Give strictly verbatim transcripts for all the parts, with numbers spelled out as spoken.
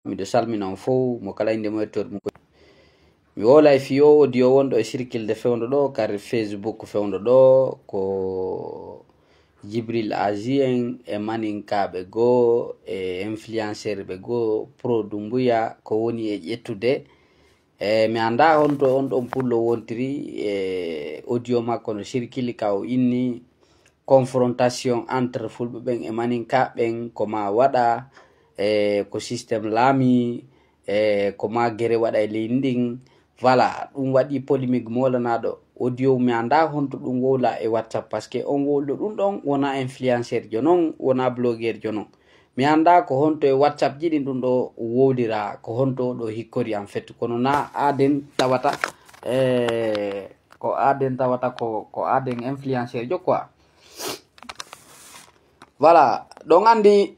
Miɗo salmina on fow, mo kala innde mo e toon mo. Mi wowlay fii o audio wonɗo e sirkilde fewndo ɗo, kadi Facebook fewndo ɗo, ko Jibril Azi en e maninkaaɓe goo e influenceur ɓe goo, Pro Dumbuya, ko woni e ƴettude. E mi anndaa honto on ɗon pullo wontiri e audio makko no sirkili ka o inni confrontation entre fulɓe ɓen e maninkaaɓe ɓen, ko ma waɗa, e ko système laami, e ko ma gere waɗa e leydi ndin. Voilà, ɗum waɗi polémique moolanaɗo audio. Mi anndaa honto ɗum wowla e WhatsApp, parce que on wowlɗo ɗum ɗon wona influenceur jo non, wona blogueur jo non. Mi anndaa ko honto e WhatsApp ji ɗin ɗum ɗo wowlira, ko honto ɗo hikkori en fait, kono na aaden tawata, e ko aaden tawata ko, ko aaden influenceur jo quoi. Voilà, ɗon anndi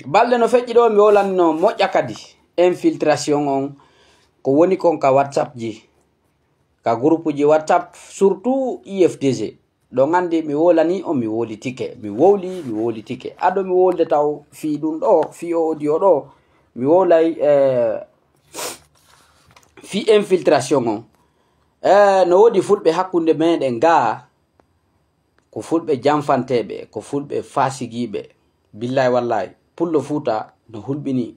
balɗe no feƴƴi ɗo, mi wowlanno moƴƴa kadi infiltration on, ko woni kon ka WhatsApp ji, ka groupe ji WhatsApp, surtout I F D G. Ɗon anndi mi wowlani on, mi wowlitike, mi wowli, mi wowlitike. Ado mi wowlde taw fii ɗum ɗo, fii o audio ɗo, mi wowlay, eh, fii infiltration on. Eh, no woodi fulɓe hakkunde meɗen gaa, ko fulɓe janfanteeɓe, ko fulɓe fasigiiɓe. Billahi wallahi, pullo Fuuta no hulɓini,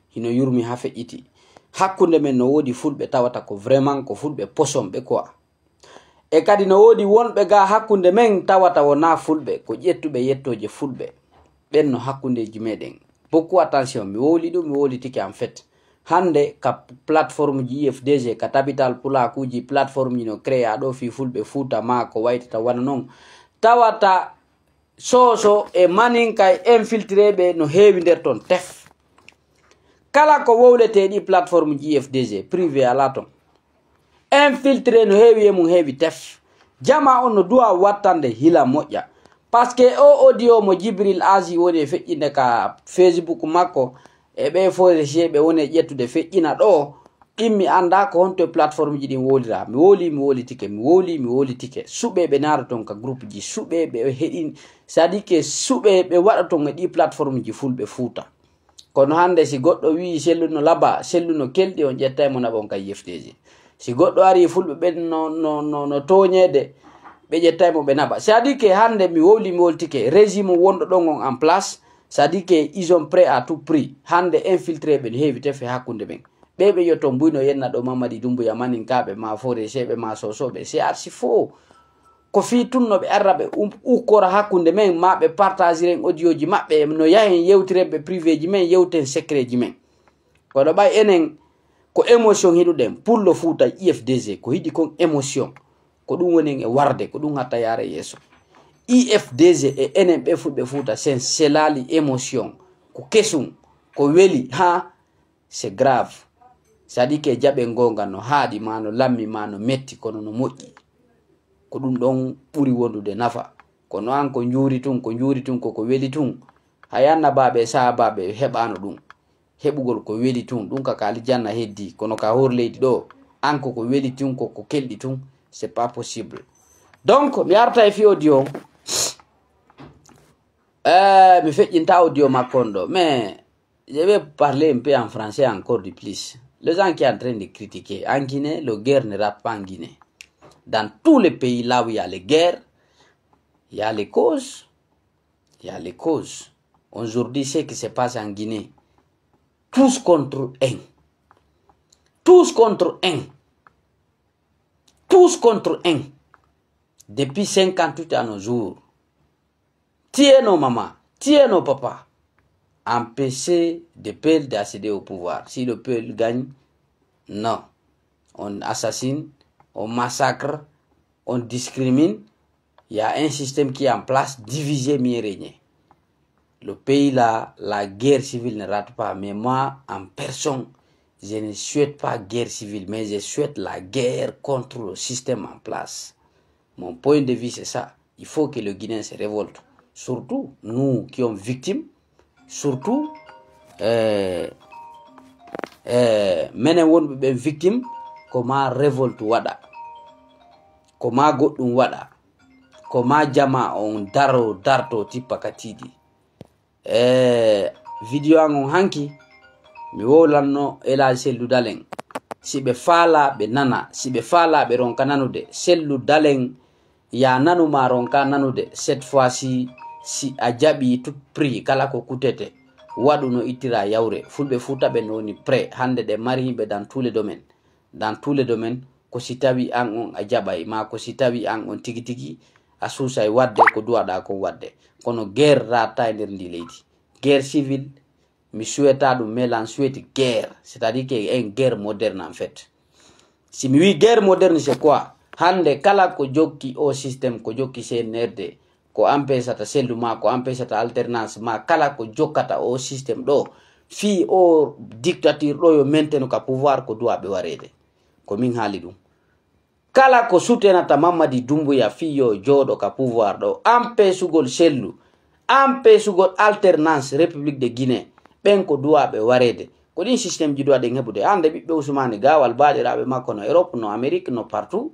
hino yurmi haa feƴƴiti. Hakkunde men no woodi fulɓe tawata ko vraiment ko fulɓe posomɓe quoi. E kadi no woodi wonɓe gaa hakkunde men tawata wonaa fulɓe, ko ƴettuɓe yettooje fulɓe. Ɓen no hakkundeeji meɗen. Beaucoup attention, mi wowli ɗum, mi wowlitike en fait. Hannde ka plateforme ji I F D G, ka tabital pulaakuuji plateforme ji no créé ɗo fii fulɓe Fuuta maa ko waytata wano non. Tawata Soso e Maninka e infiltré ɓe no heewi nder ton tef. Kala ko wowletee ɗi plateforme ji I F D G, privé alaa ton. Infiltré no heewi e mum heewi tef. Jama on no duwa wattande hila moƴƴa. Parce que o audio mo Jibril Azi woni e feƴƴinde ka Facebook makko, e ɓe forestier ɓe woni e ƴettude feƴƴina ɗo, ɗin mi anndaa ko honto e plateforme ji ɗin wowlira. Mi wowli, mi wowlitike, mi wowli, mi wowlitike. Suɓe ɓe naaro ton ka groupe ji, suɓe ɓe heɗin, c'est-à-dire que suɓe ɓe waɗa ton e ɗi plateforme ji fulɓe Fuuta. Kono hannde si goɗɗo wi'i sellu no laba, sellu no kelɗi, on ƴettay mo naɓon ka I F D G. Si goɗɗo ari fulɓe ɓen no, no, no, no tooñeede, ɓe ƴettay mo ɓe naɓa. C'est-à-dire que hannde mi wowli, mi wowlitike, régime wonɗo ɗon on en place, c'est-à-dire que ils sont prêts à tout prix. Hannde infiltré ɓen heewi tefe hakkunde ɓen. Ɓe ɓe yo to mbuyno yenna ɗo Mamadi Dumbuya, Maninkaaɓe ma, Foreseeɓe ma, Sosoɓe, c'est archi faux. Ko fii tun no ɓe arra ɓe um-, ukkora hakkunde men, ma ɓe partagiren audio ji maɓɓe, no yahen yewtiren ɓe privé ji men, yewten secret ji men. Kono ɓay enen ko émotion hiɗuɗen, pullo Fuuta I F D G, ko hiɗi kon émotion. Ko ɗum woni en e warde, ko ɗum hatta yaara yeeso. I F D G e enen ɓe fulɓe Fuuta, sen selaali émotion, ko kesum, ko weli, ha, c'est grave. C'est-à-dire que jaɓen goonga no haaɗi ma, no lammi ma, no metti, kono no moƴƴi. Ko ɗum ɗon ɓuri wondude nafa. Kono an ko njuuri tun, ko njuuri tun, ko ko weli tun. Hay annabaaɓe e sahaabaaɓe heɓaano ɗum. Heɓugol ko weli tun, ɗum ka, ka aljanna heddi, kono ka hor leydi ɗo, an ko ko weli tun, ko ko kelɗi tun, c'est pas possible. Donc, mi arta e fii audio on. Eh, mi feƴƴinta audio makko on ɗo, mais je vais parler un peu en français encore de plus. Les gens qui sont en train de critiquer, en Guinée, le guerre ne rate pas en Guinée. Dans tous les pays là où il y a les guerres, il y a les causes, il y a les causes. Aujourd'hui, ce qui se passe en Guinée, tous contre un. Tous contre un. Tous contre un. Depuis cinquante-huit à nos jours. Tuer nos mamans, tuer nos papas. Empêcher de peuple d'accéder au pouvoir. Si le peuple gagne, non. On assassine, on massacre, on discrimine. Il y a un système qui est en place, diviser, mieux régner. Le pays là, la guerre civile ne rate pas. Mais moi, en personne, je ne souhaite pas guerre civile, mais je souhaite la guerre contre le système en place. Mon point de vue, c'est ça. Il faut que le Guinéen se révolte. Surtout nous qui sommes victimes, surtout, euh, euh, menen wonɓe ɓen victime, ko ma révolte waɗa, ko ma goɗɗum waɗa, ko ma jama on daro, darto, tippa ka tiiɗi. E video an on hanki, Mi wowlanno Elaaji Sellu Dalen. Si ɓe faala ɓe nana, si ɓe faala ɓe ronka nanude. Sellu Dalen, ya nanu ma ronka nanude. Cette fois-ci, si a jaɓi tout prix, kala ko kutete, waɗu no ittira yawre. Fulɓe fuu taɓe no woni prêt. Hannde ɗe mari yimɓe dans tous les domaines. Dans tous les domaines, ko si tawi an on a jaɓay, ma ko si tawi an on tigi tigi a suusay waɗde ko duwaɗa kon waɗde. Kono guerre ratta e nder ndi leydi. Guerre civile, mi suweta ɗum, mais lan suweti guerre, c'est-à-dire que en guerre moderne en fait. Si mi wi guerre moderne, c'est quoi? Hannde kala ko jokki o système, ko jokki C N R D, ko empêchata sellu ma, ko empêchata alternance ma, kala ko jokkata o système ɗo, fii o dictature ɗo yo maintenu ka pouvoir, ko duwaɓe wareede. Ko min haali ɗum. Kala ko soutenata Mamadi Doumbouya fii yo jooɗo ka pouvoir ɗo, empêchugol sellu, empêchugol alternance République de Guinée, ɓen ko duwaɓe wareede. Ko ɗin système ji duwaɗen heɓude. Hannde ɓiɓɓe Ousmane Gawal, baaɗiraaɓe makko no Europe, no Amérique, no partout.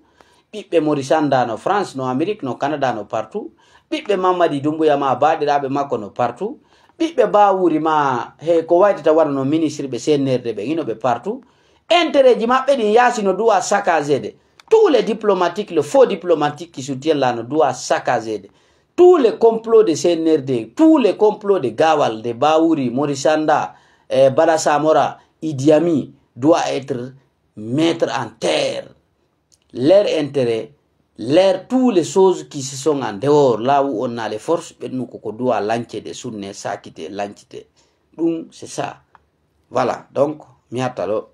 Ɓiɓɓe Maurice Sanda no France, no Amérique, no Canada, no partout. Ɓiɓɓe Mamadi Doumbouya ma, baaɗiraaɓe makko no partout. Ɓiɓɓe Bawuri ma, he ko waytata wano no ministre ɓe C N R D ɓe, hino ɓe partout. Intérêt ji maɓɓe ɗin yaasi no duwa saccageede. Tous les diplomatiques, les faux diplomatiques qui soutiennent là no duwa saccageede. Tous les complots de C N R D, tous les complots de Gawal, de Bawuri, Maurice Sanda, eh, Bala Samora, Idi Amin, doit être mettre en terre. Leur intérêt, leur, tous les choses qui se sont en dehors, là où on a les forces, ɓennu koko duwa lancede, sunne, sakite, lancite. Ɗum, c'est ça. Voilà, donc, mi hatta ɗo.